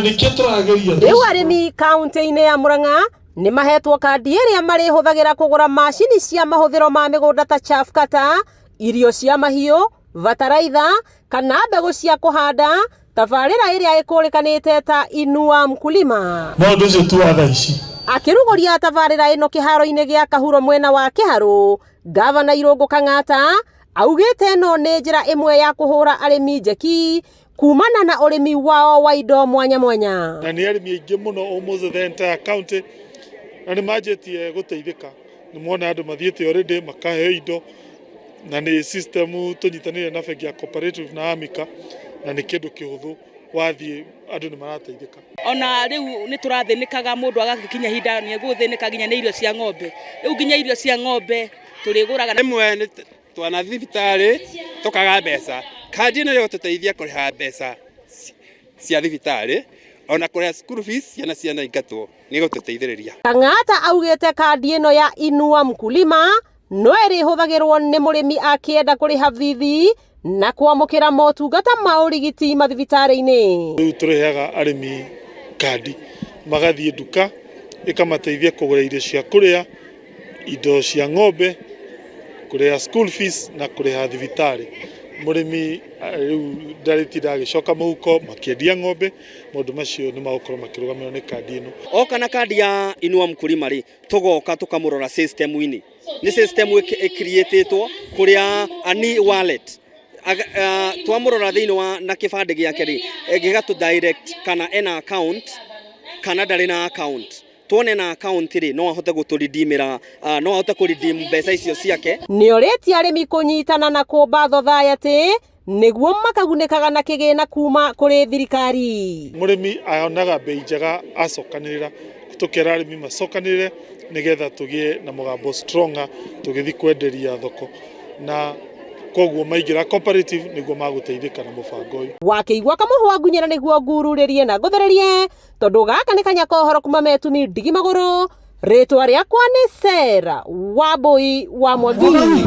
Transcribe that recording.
Nĩkĩo tũrageria. Rĩu arĩmi kaunti-inĩ ya Murang'a nĩ mahetwo kandi ĩrĩa marĩhũthagĩra kũgũra macini cia mahũthĩro ma mĩgũnda ta chaff cutter, irio cia mahiũ, bataraitha kana mbegũ cia kũhanda, tabarĩra ĩrĩa ĩkũrĩkanĩte ta Inua Mkulima. No ũndũ ũcio ti wa thaa ici. Akĩrugũria tabarĩra ĩno kĩharo-inĩ gĩa Kahuro mwena wa Kĩharũ, Gavana Irũngũ Kang'ata augĩte ĩno nĩ njĩra ĩmwe ya kũhũra arĩmi njeki kumana na ũrĩmi wao wa indo mwanya mwanya. Na nĩ arĩmi aingĩ mũno almost the entire county na nĩ manjĩtie gũteithĩka. Nĩ mona andũ mathiĩte already makaheo indo na nĩ system tũnyitanĩire na bengi ya cooperative na Amica na nĩ kĩndũ kĩhũthũ wathiĩ andũ nĩ marateithĩka. Ona rĩu nĩ tũrathĩnĩkaga mũndũ agagĩkinya ihinda nĩ egũthĩnĩka nginya nĩ irio cia ng'ombe. Rĩu nginya irio cia ng'ombe tũrĩgũraga. Rĩmwe nĩ twana thibitarĩ tũkaga mbeca, kandi ĩno ĩgũtũteithia kũrĩha mbeca cia thibitarĩ ona kũrĩha school fees ciana ciana ingatwo nĩ ĩgũtũteithĩrĩria. Kang'ata augĩte kandi ĩno ya Inua Mkulima no ĩrĩhũthagĩrwo nĩ mũrĩmi akĩenda kũrĩha bithi na kwamũkĩra motungata ma ũrigiti mathibitarĩ-inĩ. Rĩu tũrĩheaga arĩmi kandi magathiĩ nduka ĩkamateithia kũgũra irio cia kũrĩa, indo cia ng'ombe, kũrĩha school fees na kũrĩha thibitarĩ. Mũrĩmi rĩu ndarĩtinda agĩcoka mũhuko makĩendia ng'ombe, maũndũ macio nĩ magũkorwo makĩrũgamĩrĩrwo nĩ kandi ĩno. Oka na kandi ya Inua Mkulima rĩ, tũgoka tũkamũrora system-inĩ. Nĩ system ĩkiriĩtĩtwo kũrĩa ani wallet twamũrora thĩinĩ wa na kĩbandĩ gĩake rĩ, gĩgatũ direct kana ena account kana ndarĩ na account. Tuone na account rĩ, no ahote gũtũridimĩra, no ahote kũredeem mbeca icio ciake. Nĩorĩtie arĩmi kũnyitana na kũmba thothaĩtĩ nĩguo makagunĩkaga na kĩgĩna kuma kũrĩ thirikari. Mũrĩmi onaga bei njega acokanĩrĩra, tũkera arĩmi macokanĩrĩre nĩgetha tũgĩe na mũgambo stronger tũgĩthiĩ kwenderia thoko, na koguo maingĩra cooperative nĩguo magũteithĩka na mũbango ũyũ. Wakĩigua kamũhwa ngunyĩra nĩguo ngururĩrie na ngũthererie tondũ gaka nĩ kanya ka ũhoro kuma metumi ndigi magũrũ. Rĩtwa rĩakwa nĩ Sarah Wambui wa Mwangi.